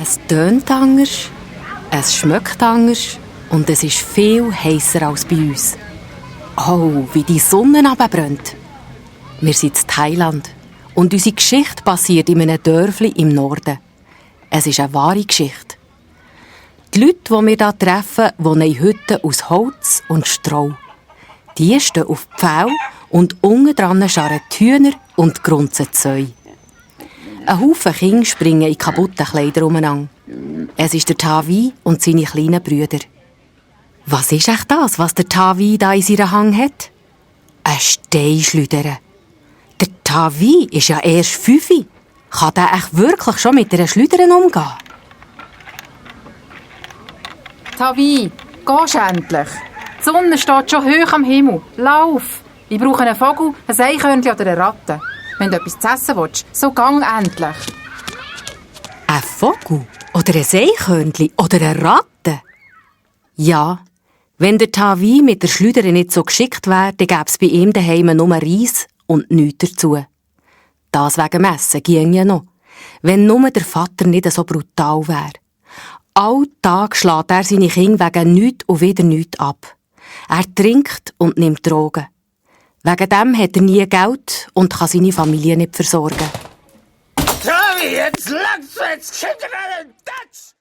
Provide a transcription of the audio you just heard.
Es tönt anders, es schmeckt anders und es ist viel heißer als bei uns. Oh, wie die Sonne runterbrennt. Wir sind in Thailand und unsere Geschichte passiert in einem Dörfli im Norden. Es ist eine wahre Geschichte. Die Leute, die wir hier treffen, wohnen in Hütten aus Holz und Stroh. Die stehen auf Pfähle und unten dran scharren die Hühner und grunzen die Säue. Ein Haufen Kinder springen in kaputten Kleidern umeinander. Es ist der Tawi und seine kleinen Brüder. Was ist echt das, was der Tawi da in seiner Hand hat? Ein Steinschleuder. Der Tawi ist ja erst 5. Kann der echt wirklich schon mit einer Schleudern umgehen? Tawi, gehst endlich. Die Sonne steht schon hoch am Himmel. Lauf! Ich brauche einen Vogel, ein Eichhörnchen oder eine Ratte. Wenn du etwas zu essen willst, so gang endlich. Ein Vogel? Oder ein Eichhörnchen? Oder eine Ratte? Ja, wenn der Tawi mit der Schleudern nicht so geschickt wäre, dann gäbe es bei ihm daheim nur Reis und nichts dazu. Das wegen dem Essen ginge ja noch, wenn nur der Vater nicht so brutal wäre. Alltag schlägt er seine Kinder wegen nichts und wieder nichts ab. Er trinkt und nimmt Drogen. Wegen dem hat er nie Geld und kann seine Familie nicht versorgen. Tawi, jetzt langt's, jetzt schicken wir den Datz!